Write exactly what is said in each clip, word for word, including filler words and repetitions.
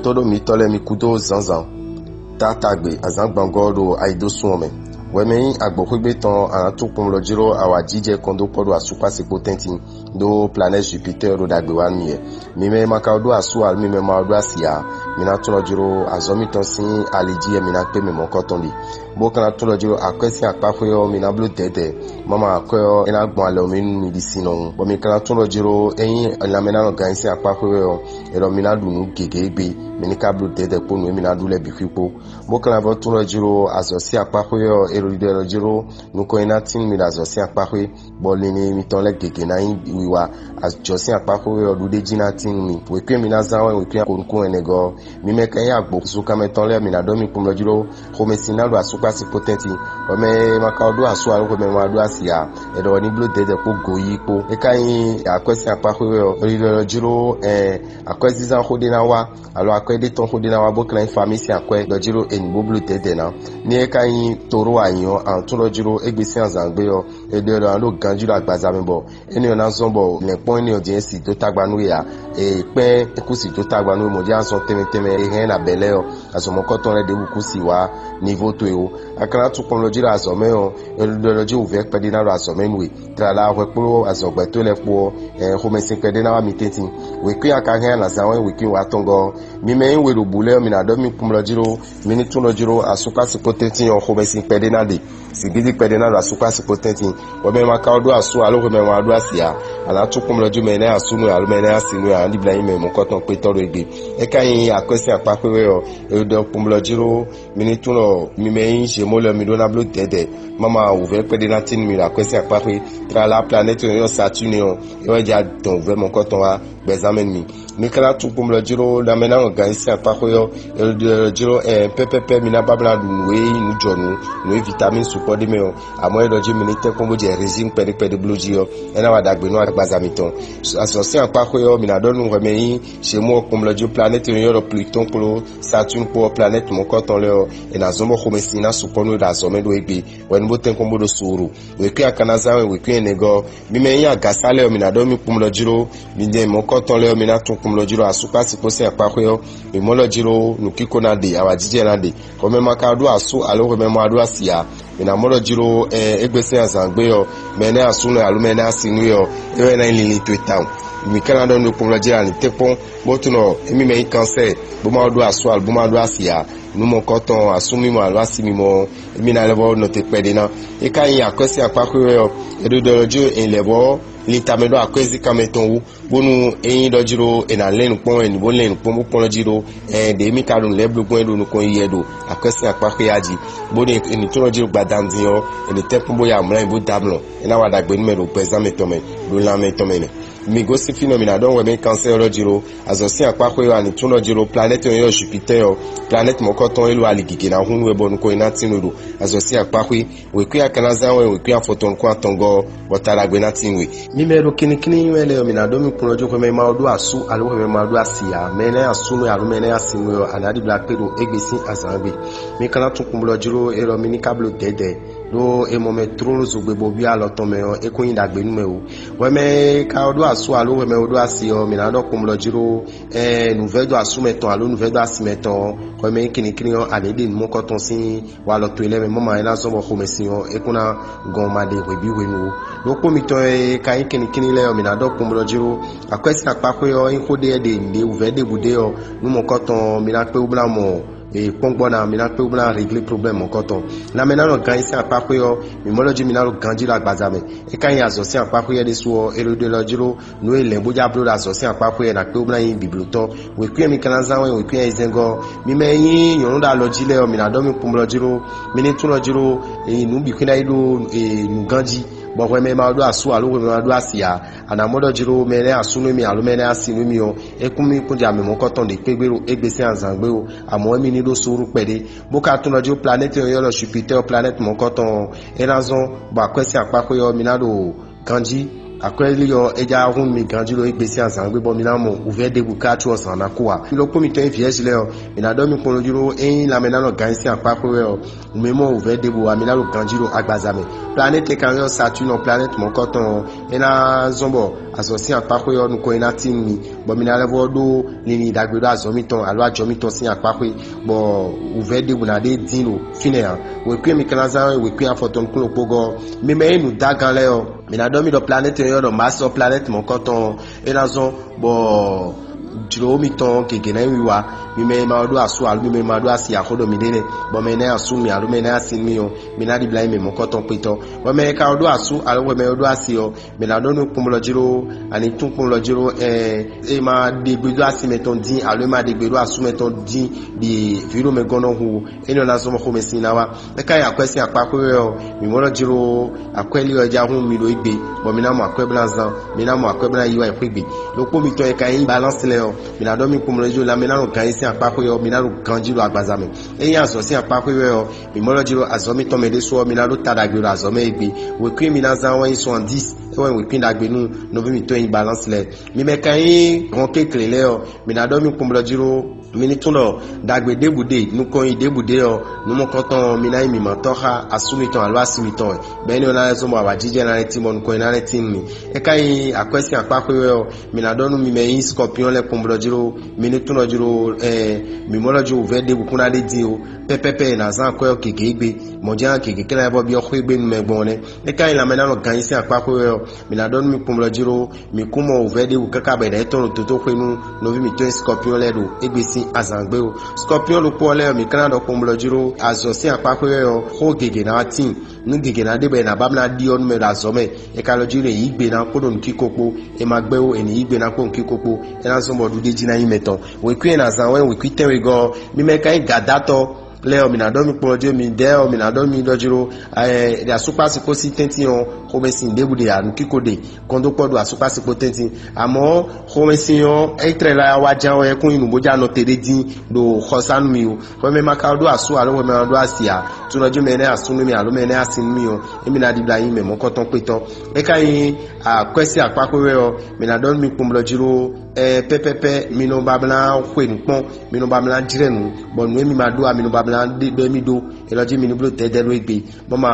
Tóɖó mitɔ́ lɛ́ɛ, mi kúdó zǎnzǎn. Taatagbe azǎngbangɔ́ ɖo ayidósun ɔ́ mɛ. Hwɛ mɛ nyí agbǒxwégbé tɔn, a nǎ tún kplɔ́n jló awǎjijɛ kɔn dó kpɔ́ ɖo asúkpásikpó tɛ́ntin, ɖó planɛ́ti Jupitɛ́ɛ ɖo ɖagbe wa nú mi wɛ. Mi mɛ e ma ka ɖó asú ǎ, mi mɛ ma ɖó asi ǎ, mi ná tlɔ́ jló azɔ̌ mitɔn sín ali jí wɛ mi ná kpé mɛ mɔ̌kɔtɔn ɖe. Bó ka ná tlɔ́ jló akwɛ́ sín akpáxwé ɔ́, mi ná bló dɛ̌dɛ̌. Mama akwɛ́ ɔ́, é ná gbɔn alɔ mǐ nú mi ɖi sin nɔ́. Bɔ mi ka ná tlɔ́ jló ényí lanmɛnánɔganyi sín akpáxwé wɛ ɔ́, é ɖɔ mi ná ɖu nǔ gěgé gbe, mi ní ka bló dɛ̌dɛ̌ kpó nǔ e mi ná ɖu lɛ́ɛ bǐ xwí kpó. Bó ka ná vɔ́ tlɔ́ jló azɔ̌ sín akpáxwé ɔ́, é ɖo ɖiɖɔ jló nukɔn e ná tín mi ɖo azɔ̌ sín akpáxwé, bɔ linlin mitɔn lɛ́ɛ gěgé ná nyí wiwa. Azɔ̌ sín akpáxwé ɔ́ ɖuɖéjí ná tín nú mi. Wěkwín e mi ná zán wɛ wěkwín akonukún ɛnɛgɔ́ ɔ́. Mi mɛ ka nyí agbo zunkanmɛ tɔn lɛ́ɛ, mi ná ɖɔ mi kplɔ́n jló xomɛsin ná ɖo asúkpási kpó tɛ́ntin. Hwɛmɛ e ma ka ɖó asú alo hwɛmɛ e ma ɖó asi ǎ, è ɖɔ ní bló dɛ̌dɛ̌ kpó goyíyí kpó. É ka nyí akwɛ́ sín akpáxwé wɛ ɔ́, è ɖɔ jló ɛn akwɛ́zínzán xó ɖé ná wá, alo akwɛ́ ɖé tɔn xó ɖé ná wá bó ka ná nyí famí sín akwɛ́, ɖɔ jló è nǐ bó bló dɛ̌dɛ̌ ná. Ní é ka nyí toró a nyǐ ɔ́, a nǎ tunwun ɖɔ jló égbé sín azǎngbe ɔ́, è ɖɔ è ɖɔ ná ɖo ganjí ɖo agbaza mɛ bɔ énɛ́ ɔ́ ná zɔ́n bɔ lɛ̌nkpɔ́n énɛ́ ɔ́ jɛ́n si dó tagba nú we ǎ. È kpɛ́n é kú si dó tagba nú we mɔ̌ jɛ́n azɔn tɛnmɛ tɛnmɛ e hɛn ná bɛ̌ lɛ́ɛ ɔ́, azɔ̌ mɔ̌kɔtɔn lɛ́ɛ ɖěbǔ kú si wá nivo towe ó. A ka ná tún kplɔ́n jí ɖo azɔ̌ mɛ ɔ́, è ɖɔ jí wǔvɛ́ kpɛɖé ná ɖo azɔ̌ mɛ nú we. Tlala hwɛ kpó azɔ̌gbɛ́ towe lɛ́ɛ kpó ɔ́, ɛn xomɛsin kpɛɖé ná wá mi tɛ́ntin. Wěkwín a ka hɛn alǎzán wɛ wěkwín wǎ tɔn gɔ́ ɔ́, mi mɛ e nyí we ɖo bǔ lɛ́ɛ ɔ́, mi ná ɖɔ mi kplɔ́n jí ɖó mi ní tún ɖɔ jí ɖó asúkpási kpó tɛ́ntin ɔ́, xomɛsin kpɛɖé ná ɖe. Sǐgídi kpɛɖé ná ɖo asúkpási kpó tɛ́ntin. Hwɛmɛ ma ka ɖó asú alo hwɛmɛ ma ɖó asi ǎ, a nǎ tún kplɔ́n jí mɛ e ná asú nú alo mɛ e ná asi nú ǎ, ɖibla nyí mɛ mɔ̌kɔtɔn kpétɔ́ ɖo égbé. É ka nyí akwɛ́ sín akpáxwé wɛ ɔ́, è ɖɔ kplɔ́n jí ɖó mi ní tún ɖɔ mi mɛ e nyí Zemó lɛ́ɛ mi ɖó ná bló dɛ̌dɛ̌. Mama wǔvɛ́ kpɛɖé ná tín mi ɖo akwɛ́ sín akpáxwé. Tlala planɛ́ti e nyɔ́ Saturne ɔ́, é wɛ jɛ adɔn wǔvɛ́ mɔ̌kɔtɔn wá gbɛzán mɛ nú mi. Mi ka ná tún kpɔ́n jló ɖɔ mɛ ná wɔn gan sín akpáxwé ɔ́, è ɖɔ jló ɛ pɛ́pɛ́pɛ́ mi ná ba bla ɖu nǔ e nyí nǔjɔnǔ, nǔ e vitamín sukpɔ́ ɖ'é mɛ ɔ́. Amɔ̌ è ɖɔ jí mi ní tɛ́nkpɔ́n bó jɛ régime kpɛɖé kpɛɖé bló jí ɔ́, é ná wa ɖagbe nú agbaza mitɔn. Azɔ̌ sín akpáxwé ɔ́, mi ná ɖɔ nú hwɛ mɛ nyí Zemó ɔ́ kpɔ́n jí planɛ́ti e nyɔ́ ɖɔ Plutɔ́n kpó Saturne kpó ɔ́, planɛ́ti mɔ̌kɔtɔn lɛ́ɛ ɔ́, è nǎ zɔ́n bɔ xomɛsin ná sukpɔ́ nú we ɖo azɔ̌ mɛ ɖó égbé, hwɛ̌nu bó tɛ́nkpɔ́n bó ɖo suuru. Wěkwín a ka ná zán wɛ wěkwín ɛnɛgɔ́ ɔ́, mi mɛ e nyí agǎsá lɛ́ɛ ɔ́, mi ná ɖɔ mi kpɔ́n jí ɖó mi ɖɛ mɔ̌kɔtɔn lɛ́ɛ ɔ́, mi ná tún kplɔ́n jí ɖo asúkpási kpó sín akpáxwé ɔ́, mi mɔ ɖɔ jí ɖó nǔkíko ná ɖe, awǎjijɛ ná ɖe. Hwɛmɛ ma ka ɖó asú alo hwɛmɛ ma ɖó asi ǎ, mi ná mɔ ɖɔ jí ɖó ɛ égbé sín azǎngbe ɔ́, mɛ énɛ́ asúnɔ alo mɛ énɛ́ asi nú we ɔ́, é wɛ ná nyí linlin towe tawun. Mi ka ná ɖɔ nú kplɔ́n jí ɖo anǐ tɛ́nkpɔ́n, bó tunɔ émí mɛ nyí kansɛ́ɛ, bó ma ɖó asú alo bó ma ɖó asi ǎ. Nú mɔ̌kɔtɔn asú mímɔ alo asi mímɔ ɔ́, émí ná lɛ́ vɔ́ nɔ te kpɛɖé ná. É ka nyí akwɛ́ sín akpáxwé wɛ ɔ́, è ɖo ɖɔ jí è lɛ̌ vɔ́ lin tamɛ ɖó akwɛ́zínkan mɛtɔn wú, bónú ényí ɖɔ jí ɖó è nǎ lɛ́n nǔ kpɔ́n wɛ, è ní bó lɛ́n nǔ kpɔ́n bó kplɔ́n jí ɖó, ɛɛ ɖě mì ka ɖo nǔ lɛ́ɛ bló gbɔn é ɖo nukɔn yi wɛ ɖo akwɛ́ sín akpáxwé ɔ́ jí, bónú è nǐ tunwun jí ɖo gbadanu din ɔ́, è nǐ tɛ́nkpɔ́n bó ya mlɔ́ ayǐ bó dɔ́ amlɔ. É ná wa ɖagbe nú mɛ ɖo gbɛzán mɛtɔn mɛ, ɖo lan mɛtɔn mɛ nɛ. Mi gosín fínɛ́, mi ná ɖɔ wɛ mɛ kansɛ́ ɔ́ jí ɖó azɔ̌ sín akpáxwé ɔ́, a nǐ tunwun jí ɖó planɛ́ti e nyɔ́ Jupitɛ́ɛ ɔ́, planɛ́ti mɔ̌kɔtɔn e ɖo ali gěgé ná hun nú we bɔ nukɔn e ná tín we ɖo azɔ̌ sín akpáxwé. Wěkwín a ka ná zán wɛ wěkwín afɔtɔn nukún atɔngɔ́ ɔ́, bɔ ta ɖagbe ná tín we. Mi mɛ e ɖo kinnikínní wɛ lɛ́ɛ ɔ́, mi ná ɖó mi kplɔ́n jó hwɛmɛ ma ɖó asú alo hwɛmɛ ma ɖó asi ǎ. Mɛ énɛ́ asúnɔ alo mɛ énɛ́ asinú ɔ́, a nǎ ɖibla kpé ɖo égbé sín azǎngbe. Mi ka ná tún kplɔ́n jó é ɖɔ mi ní ka bló dɛ̌dɛ̌, ɖó è mɔ mɛ tlóló zogbe bó byɔ́ alɔ tɔn mɛ ɔ́, é kó nyí ɖagbe nú mɛ ó. Hwɛmɛ e ka ɖó asú alo hwɛmɛ e ɖó asi ɔ́, mi ná ɖɔ kplɔ́n jó ɛ nǔvɛ́dó asú mɛtɔn alo nǔvɛ́dó asi mɛtɔn ɔ́, hwɛmɛ e kinnikínní ɔ́, a nǐ ɖe nǔ mɔkɔtɔn sín walɔ towe lɛ́ɛ mɛ, mɔ ma é ná zɔ́n bɔ xomɛsin ɔ́, é kún ná gɔn ma ɖe hwebǐ hwenu ó. Ɖokpó mitɔn e ka nyí kinnikínní lɛ́ɛ ɔ́, mǐ ná ɖɔ kpɔ́n ɖɔ jí ɖó akwɛ́ sín akpáxwé ɔ́, nyí xó ɖé ɖe nǔɖé wǔvɛ́ ɖěbǔ ɖé ɔ́, nú mɔ̌kɔtɔn ɔ́, mi ná kpé wú bó ná mɔ kpɔ́ngbɔ́ ná, mi ná kpé wú bó ná réglé problème mɔ̌kɔtɔn. Lanmɛ ná nɔ gan nyi sín akpáxwé ɔ́, mǐ mɔ ɖɔ jí mi ná ɖo ganjí ɖo agbaza mɛ. É ka nyí azɔ̌ sín akpáxwé ɔ́ ɖésú ɔ́, é ɖo ɖe lɔ jí ɖó nǔ e lɛ̌n bó já bló ɖo azɔ̌ sín akpáxwé ɔ́, è nǎ kpé wú bó ná nyí bǐblótɔ́. Wěkwín e mi ka ná zán wɛ wěkwín ayizɛ́ngɔ́ ɔ́, mi mɛ e nyí nyɔ̌nu ɖo alɔ jí lɛ́ɛ ɔ́, mi ná ɖɔ mi kpɔ́n ɖɔ jí ɖó mi ní tún ɖɔ jí ɖó nǔ bǐ xwé ná yi ɖó nǔgán jí, bɔ hwɛ mɛ ma ɖó asú alo hwɛ mɛ ma ɖó asi ǎ. A nǎ mɔ ɖɔ jí ɖó mɛ énɛ́ asú nú mi alo mɛ énɛ́ asi nú mi ɔ́, é kún mì kún jɛ amɛ mɔ̌kɔtɔn ɖě kpégbé ɖo égbé sín azǎn gbe ó, amɔ̌ émí ní ɖó sóɖú kpɛɖé. Bó ka tunwun ɖɔ jí ɖó planɛ́ti e è ylɔ́ ɖɔ Jupitɛ́ɛ ɔ́, planɛ́ti mɔ̌kɔtɔn ɔ́, é ná zɔ́n bɔ akwɛ́ sín akpáxwé ɔ́, mi ná ɖo ganjí Akwɛ́lí ɔ́, é já hún mi ganjí ɖo égbé sín azǎn gbe bɔ mi ná mɔ wǔvɛ́ ɖěbǔ ká có ɔ́ zǎn ná kú ǎ. Mi ɖokpó mitɔn e vǐɛ́zi lɛ́ɛ ɔ́, mi ná ɖɔ mi kpɔ́n ɖó jló ényí lanmɛ ná nɔ gǎn nyi sín akpá xwé wɛ ɔ́, mi mɔ wǔvɛ́ ɖěbǔ ǎ, mi ná ɖo ganjí ɖo agbaza mɛ. Planɛ́ti e ka nyɔ́ Saturne ɔ́, planɛ́ti mɔ̌kɔtɔn ɔ́, é ná zɔ́n bɔ azɔ̌ sín akpá xwé ɔ́ nukɔn e ná tín nú mi, bɔ mi ná lɛ́ vɔ ɖó linlin ɖagbe ɖó azɔ̌ mitɔn alo ajɔ mitɔn sín akpá xwé, bɔ wǔvɛ́ ɖěbǔ ná ɖe dín ɖo fínɛ́ ǎ. Wěkwín e mi ka ná zán wɛ wěkwín afɔtɔn nukúnnú kpó gɔ́ ɔ́, mi mɛ e nǔ dó agan lɛ́ɛ ɔ́, mi ná ɖɔ mì ɖɔ planɛ́ti e ylɔ́ ɖɔ Mars ɔ́, planɛ́ti mɔ̌kɔtɔn ɔ́, é ná zɔ́n bɔ jlǒ mitɔn gěgé ná nyí wiwa. Mi mɛ e ma ɖó asú alo mi mɛ e ma ɖó asi axó ɖo miɖée lɛ́ɛ, bɔ mɛ e ná nyi asú nú mi alo mɛ e ná nyi asi nú mi ɔ́, mi ná ɖibla nyi mɛ mɔ̌kɔtɔn kpetɔ́. Bɔ mɛ e ka ɖó asú alo mɛ e ɖó asi ɔ́, mi ná ɖɔ nú kpɔ́nmlɔ́ jló, ani tún kpɔ́nmlɔ́ jló, ɛ, e ma ɖe gbe ɖó asi mɛtɔn dín alo e ma ɖe gbe ɖó asú mɛtɔn dín ɖi vǐɖomɛgɔ́nɔ hu ó, énɛ́ ɔ́ ná zɔ́n bɔ xomɛsin ná wá. É ka nyí akwɛ́ sín akpá xwé wɛ ɔ́, mǐ mɔ ɖɔ jló akwɛ́ lí ɔ́ é já hún mi ɖo égbé, bɔ mi ná mɔ akwɛ́ bó ná zán, mi ná mɔ akwɛ́ bó ná yí wá yi xwé gbe. Ɖokpó mitɔn e ka nyí balance lɛ́ɛ ɔ́, mi ná ɖɔ mi kpɔ́nmlɔ́ jló lanmɛ ná nɔ gǎn nyi sín akpá xwé ɔ́, mi ná ɖo ganjí ɖo agbaza mɛ. Ényí azɔ̌ sín akpá xwé wɛ ɔ́, mǐ mɔ ɖɔ jló azɔ̌ mitɔn mɛ ɖésú ɔ́, mi ná ɖó ta ɖagbe ɖo azɔ̌ mɛ égbé. Wěkwín mi ná zán wɛ nyí soixante-dix, é wɛ nyí wěkwín ɖagbe nú nɔví mǐtɔn e nyí balance lɛ́ɛ. Mi mɛ ka nyí hɔn kéklě lɛ́ɛ ɔ́, mi ná ɖɔ mi kpɔ́nmlɔ́ jló mi ní tunwun ɖɔ ɖagbe ɖěbǔ ɖe, nukɔn yi ɖěbǔ ɖe ɔ́, nǔ mɔkɔntɔn ɔ́, mi ná nyí mǐmátɔ́ xá asú mitɔn alo asi mitɔn wɛ, bɔ énɛ́ ɔ́ ná lɛ́ zɔ́n bɔ awǎjijɛ ná lɛ́ tín bɔ nukɔn yi ná lɛ́ tín nú mi. É ka nyí akwɛ́ sín akpá xwé wɛ ɔ́, mi ná ɖɔ nú mi mɛ e nyí Scorpion lɛ́ɛ kpɔ́nmlɔ́ jló, mi ní tunwun ɖɔ jló, ɛɛ, mǐ mɔ ɖɔ jló wǔvɛ́ ɖěbǔ kún ná ɖe din ó, pɛ́pɛ́pɛ́ è nǎ zán akwɛ́ ɔ́ gěgé égbé, mɔ̌ jɛ́n gěgé kɛ́ ná vɔ byɔ́ xwé gbe nú mɛ gbɔn nɛ́. É ka nyí lanmɛ ná nɔ gǎn nyi sín akpá xwé wɛ ɔ́, mi ná ɖɔ nú mi kpɔ́nmlɔ́ jló, mi kún mɔ wǔvɛ́ ɖěbǔ káká bɔ è nǎ yi tɔn ɖo dǒdó xwé nú nɔví mǐtɔn e Scorpion lɛ́ɛ ɖo égbé sín azǎn gbe ó. Scorpion ɖokpó ɔ́ lɛ́ɛ ɔ́, mǐ ka ná ɖɔ kpɔ́nmlɔ́ jló, azɔ̌ sín akpá xwé wɛ ɔ́, xó gěgé ná wá tíin. Nǔ gěgé ná ɖe bɔ è nǎ ba ná ɖi ɔ́ nú mɛ ɖo azɔ̌ mɛ. È ka lɔ jí ɖo yǐ gbe ná kpódó nǔkíko kpó, è ma gbɛ́ ó, è nǐ yí gbe ná kpó nǔkíko kpó, é ná zɔ́n bɔ ɖuɖéjí ná nyí mɛtɔn. Wěkwín e è nǎ zán wɛ nyí wěkwín tɛ́nwegɔ́ ɔ́, mi mɛ ka nyí gǎdátɔ́ lɛ́ɛ ɔ́, mi ná ɖɔ mi kplɔ́n jí mi dɛ́ ɔ́, mi ná ɖɔ mi ɖɔ jí ɖó, ɛ, ɖe asúkpási kó sí tɛ́ntin ɔ́, xomɛsin ɖěbǔ ɖe anu kíko ɖe kɔn dó kpɔ́ ɖo asúkpási kpó tɛ́ntin. Amɔ̌ xomɛsin ɔ́, é tlɛ lɛ́ wá ján wɛ kún nyi nǔ bó ján nɔ te ɖé dín ɖo xɔsá nú mi ó. Hwɛmɛ ma ka ɖó asú alo hwɛmɛ ma ɖó asi ǎ. Tunɔ jí mɛ énɛ́ asú nú mi alo mɛ énɛ́ asi nú mi ɔ́, émi ná ɖibla nyi mɛ mɔ̌kɔtɔn kpétɔ́. É ka nyí akwɛ́ sín akpá xwé wɛ ɔ́, mi ná ɖɔ nú mi kpɔ́nmlɔ́ jí ɖó, ɛ, pɛ́pɛ́pɛ́, mi nɔ ba mlá xwe nǔ kpɔ́n, mi nɔ ba mlá jlɛ́ nǔ, bɔ nǔ e mi ma ɖó ǎ, mi nɔ ba mlá ɖe ɖɔ émí ɖó. Elɔ jí mi ní bló dɛ̌dɛ́ ɖó égbé, bɔ ma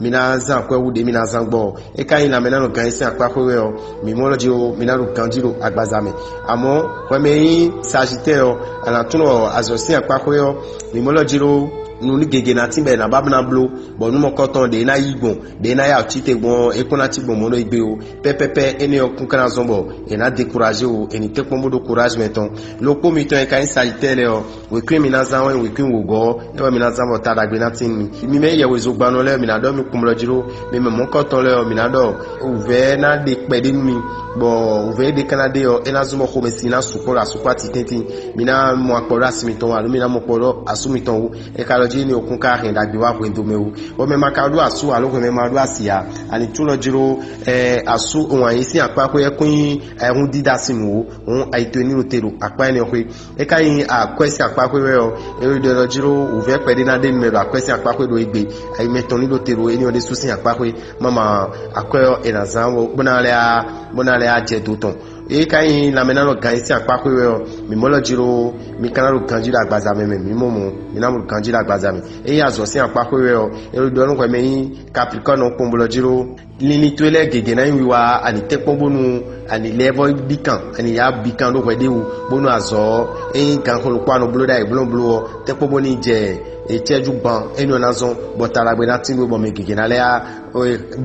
mi ná zán akwɛ́ wú ɖě mi ná zán gbɔ ɔ́. É ka nyí lanmɛ ná nɔ gǎn nyi sín akpá xwé wɛ ɔ́, mi mɔ lɔ jí ó, mi ná ɖo ganjí ɖo agbaza mɛ. Amɔ̌ hwɛ mɛ nyí Sagittɛ́ɛ ɔ́, a nǎ tunɔ azɔ̌ sín akpá xwé ɔ́, mi mɔ lɔ jí ɖó nu ní gěgé ná tín bɔ è nǎ ba ná bló, bɔ nú mɔkɔ́tɔn ɖě ná yí gbɔn, ɖě ná yá cí te gbɔn ɔ́, é kún ná cí gbɔn mɔ̌ ɖo égbé ó. Pɛ́pɛ́pɛ́ énɛ́ ɔ́ kún ka ná zɔ́n bɔ è nǎ dekuraze ó, è nǐ tɛ́nkpɔ́n bó ɖó kurázi mɛ tɔn. Lokpó mitɔn e ka nyí Sagittɛ́ɛ lɛ́ɛ ɔ́, wěkwín mi ná zán wɛ wěkwín wǒgɔ́ ɔ́, é wɛ mi ná zán bɔ ta ɖagbe ná tín nú mi. Mi mɛ yɛhwezogbannɔ lɛ́ɛ, mi ná ɖɔ mi kpɔ́nmlɔ́ jí ɖó, mi mɛ mɔ̌kɔtɔn lɛ́ɛ ɔ́, mi ná ɖɔ wǔvɛ́ ná ɖe kpɛɖé nú mi, bɔ wǔvɛ́ ɖé ka ná ɖe ɔ́, é ná zɔ́n bɔ xomɛsin ná sukpɔ́ ɖo asukpáti tɛ́ntin. Mi ná mɔ akpɔ ɖó asi mitɔn wú, alo mi ná mɔ akpɔ ɖó asú mitɔn wú. É ka lɔ jí énɛ́ ɔ́ kún ka hɛn ɖagbe wá hwendo mɛ wú. Bɔ mɛ ma ka ɖó asú alo hwɛ mɛ ma ɖó asi ǎ, ani tún lɔ jí ɖó, ɛ, asú wǎn yí sín akpá xwé ɔ́ kún nyí ayihún dídá sín nǔ ó, hǔn ayi towe ní ɖo te ɖo akpá énɛ́ ɔ́ xwé. É ka nyí akwɛ́ sín akpá xwé wɛ ɔ́, é ɖɔ ɖɔ jí ɖó wǔvɛ́ kpɛɖé ná ɖe nú mɛ ɖo akwɛ́ sín akpá xwé ɖo égbé, ayi mɛtɔn ní ɖo te ɖo énɛ́ ɔ́ ɖésú sín akpá xwé. Mama akwɛ́ ɔ́ è nǎ zán bó ná lɛ́ á bó ná lɛ́ á jɛ do tɔn. É ka nyí lanmɛ ná nɔ gǎn nyi sín akpá xwé wɛ ɔ́, mǐ mɔ lɔ jí ɖó mi ka ná ɖo ganjí ɖo agbaza mɛ mɛ, mǐ mɔ mɔ̌, mi ná mɔ ɖo ganjí ɖo agbaza mɛ. Ényí azɔ̌ sín akpá xwé wɛ ɔ́, é ɖɔ nú hwɛ mɛ nyí Capricorne kpɔnbɔlɔ jí ɖó linlin towe lɛ́ɛ gěgé ná nyí wiwa, ani tɛ́nkpɔ́n bónú ani lɛ́ vɔ bí kan, ani yá bí kan ɖó hwɛ ɖé wú, bónú azɔ̌ ɔ́, ényí ganxɔ ɖokpó a nɔ bló ɖ'ayǐ blóbló ɔ́, tɛ́nkpɔ́n bónú jɛ cɛ́jú gban énɛ́ ɔ́ ná zɔ́n, bɔ ta ɖagbe ná tín nú we bɔ mɛ gěgé ná lɛ́ á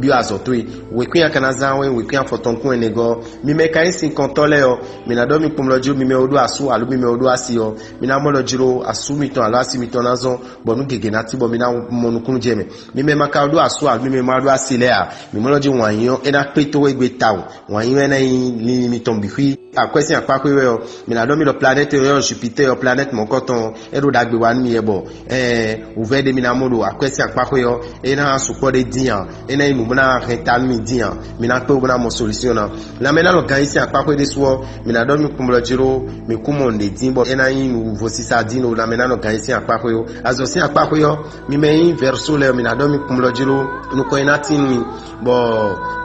byɔ́ azɔ̌ towe. Wěkwín a ka ná zán wɛ wěkwín afɔtɔn kún ɛnɛgɔ́. Mi mɛ ka nyí sinkɔntɔ́ lɛ́ɛ ɔ́, mi ná ɖɔ mi kpɔnmlɔ́ jí, mi mɛ e ɖó asú alo mi mɛ e ɖó asi ɔ́, mi ná mɔ lɔ jí ɖó asú mitɔn alo asi mitɔn ná zɔ́n, bɔ nǔ gěgé ná tín bɔ mi ná mɔ nukúnnú jɛ mɛ. Mi mɛ ma ka ɖó asú alo mi mɛ ma ɖó asi lɛ́ɛ a, mi mɔ lɔ jí wǎn yí ɔ́, é ná kpé tó we gbe tawun. Wǎn yí wɛ ná nyí linlin mitɔn bǐ xwí. Akwɛ́ sín akpáxwé wɛ ɔ́, mi ná ɖɔ mi ɖɔ planète ɔ́, Jupiter ɔ́, planète mɔ̌kɔtɔn ɔ́, é ɖo ɖagbe wa nú mi yɛ bɔ ɛɛ wǔvɛ́ ɖé mi ná mɔ ɖo akwɛ́ sín akpáxwé ɔ́, é ná sukpɔ́ ɖé dín ǎ, é ná nyí nǔ bó ná hɛn ta nú mi dín ǎ, mi ná kpé bó ná mɔ solution ná. Lanmɛ ná nɔ gan yí sín akpáxwé ɖésú ɔ́, mi ná ɖɔ mi kpɔ́n blɔ jí ɖó mi kú mɔ nǔɖé dín bɔ é ná nyí nǔvɔsísa dín ɖo lanmɛ ná nɔ gan yí sín akpáxwé ɔ́. Azɔ̌ sín akpáxwé ɔ́, mi mɛ nyí Verseau lɛ́ɛ, mi ná ɖɔ mi kpɔ́n blɔ jí ɖó nukɔn e ná tín nú mi, bɔ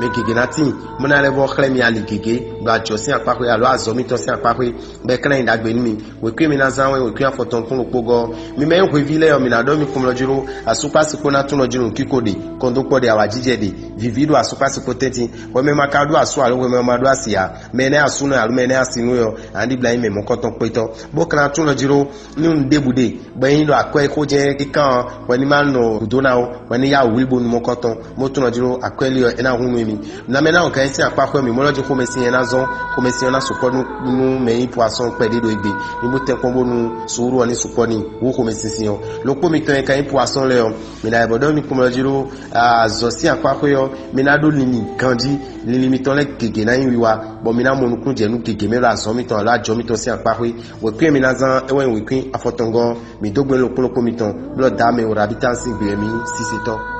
mɛ gěgé ná tín, bó ná lɛ́ vɔ xlɛ́ mi ali gěgé ɖo ajɔ̌ sín akpáxwé alo azɔ̌ mitɔn sín akpáxwé, bɔ é ka ná nyí ɖagbe nú mi. Wěkwín e mi ná zán wɛ wěkwín afɔtɔn kún ɖokpó gɔ́. Mi mɛ nyí hweví lɛ́ɛ ɔ́, mi ná ɖɔ mi kpɔ́n blɔ jí ɖó asúkpási kpó ná tún nɔ jí ɖo nǔkíko ɖe, kɔndókpɔ ɖe, awǎjijɛ ɖe, vǐví ɖo asúkpási kpó tɛ́ntin. Hwɛmɛ ma ka ɖó asú alo hwɛmɛ ma ɖó asi ǎ. Mɛ énɛ́ asú nɔ alo mɛ énɛ́ asi nú wɛ ɔ́, a nǎ ɖibla nyí mɛ mɔ̌kɔtɔn kpétɔ́, bó ka ná tún nɔ jí ɖó nú nǔ ɖěbǔ ɖe, bɔ é nyí ɖɔ akwɛ́ xó jɛ́n kíkan ɔ́, hwɛ ní ma nɔ gǔdo ná ó, hwɛ ní yá wǔ wlí bónú mɔ̌kɔtɔn, bó tún nɔ jí ɖó akwɛ́ lí ɔ́, é ná hun nú émí. Nǎmɛ ná wɔn gǎn nyi sín akpá xwé mǐ mɔ lɔ jí xomɛsin e ná zɔ́n, xomɛsin ɔ́ ná sukpɔ́ nú nú mɛ nyí poisson kpɛɖé ɖo égbé, ní bó tɛ́nkpɔ́n bónú suúlu ɔ́ ní sukpɔ́ n'i wú xomɛsinsin ɔ́. Ɖokpó mitɔn e ka nyí poisson lɛ́ɛ ɔ́, mǐ ná yi bɔ ɖɔ mi kpɔ́n lɔ jí ɖó azɔ̌ sín akpá xwé ɔ́, mi ná ɖó linlin ganjí, linlin mitɔn lɛ́ɛ gěgé ná nyí wiwa, bɔ mi ná mɔ nukúnnú jɛ nú gěgé mɛ ɖo azɔ̌ mitɔn alo ajɔ mitɔn sín akpá xwé. Wěkwín e mi ná zán é wɛ nyí wěkwín afɔtɔngɔ́, mǐ dó gbe ɖokpó ɖokpó mitɔn, blɔ dǎ mɛ wǒ ɖo abítá sín gbe wɛ mǐ sísitɔ́.